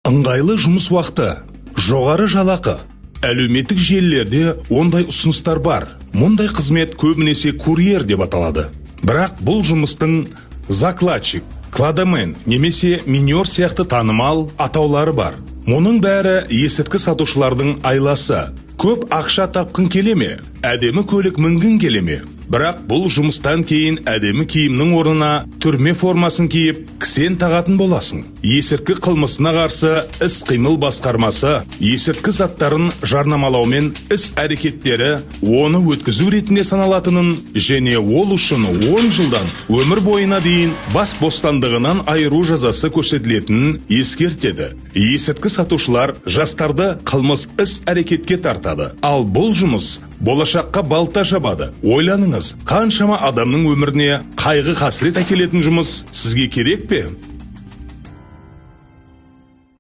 Ыңғайлы жұмыс уақыты, жоғары жалақы. Әлеуметтік желілерде ондай ұсыныстар бар. Мұндай қызмет көбінесе курьер деп аталады. Бірақ бұл жұмыстың закладчик, кладомен немесе минер сияқты танымал атаулары бар. Мұның бәрі есірткі сатушылардың айласы. Көп ақша тапқың келе ме? Әдемі көлік мінгің келе ме? Бірақ бұл жұмыстан кейін әдемі киімнің орнына түрме формасын киіп, кісен тағатын боласың. Есірткі қылмысына қарсы іс-қимыл басқармасы есірткі заттарын жарнамалаумен іс әрекеттері оны өткізу ретінде саналатынын және ол үшін 10 жылдан өмір бойына дейін бас бостандығынан айыру жазасы көрсетілетінін ескертеді. Есірткі сатушылар жастарды қылмыс іс әрекетке тартады. Ал бұл жұмыс болашаққа балта шабады. Ойланыңыз, қаншама адамның өміріне қайғы қасірет әкелетін жұмыс сізге керек пе?